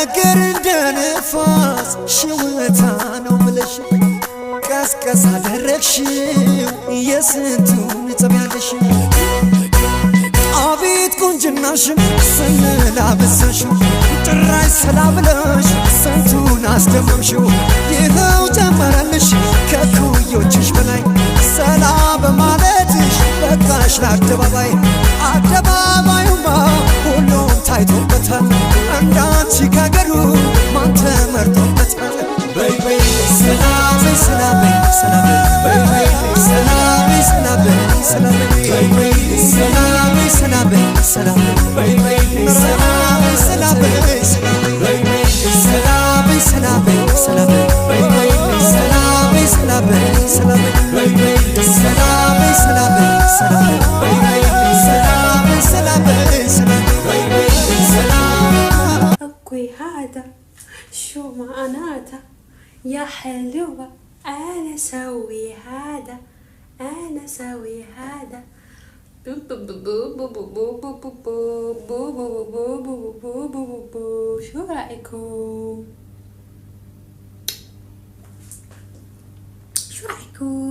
ነገር እንደ ንፋስ ሽውታ ነው ብለሽ ቀስቀስ አደረግሽው የስንቱን ጸብ ያለሽ። አቤት ቁንጅናሽን ስንል አበዛሽው፣ ጭራሽ ሰላም ብለሽ ስንቱን አስደመምሽው። ይኸው ጨመረልሽ ከኩዮችሽ በላይ፣ ሰላም በማለትሽ በቃሽ ለአደባባይ። አደባባዩማ ሁሉም ታይቶበታል፣ እንዳንቺ ካገሩ ማን ተመርጦበታል? በይ በይ ሰላም በይ ሰላም በይ ሰላም በይ በይ ሰላም በይ ሰላም በይ ሰላም በይ በይ ሰላም በይ ሰላም በይ ሰላም በይ በይ ሰላም በይ ሰላም በይ ሰላም በይ በይ ሰላም በይ ሰላም በይ ሰላም በይ በይ ሰላም በይ ሰላም በይ ሰላም በይ በይ ሰላም በይ ሰላም በይ ሰላም በይ በይ ሰላም በይ ሰላም በይ ሰላም በይ በይ ሰላም። Okay، هذا شو معناته يا حلوة؟ أنا سوي هذا، أنا سوي هذا بو بو بو بو بو بو بو بو بو بو بو بو بو بو بو بو. شو رأيكم؟ شو رأيكم؟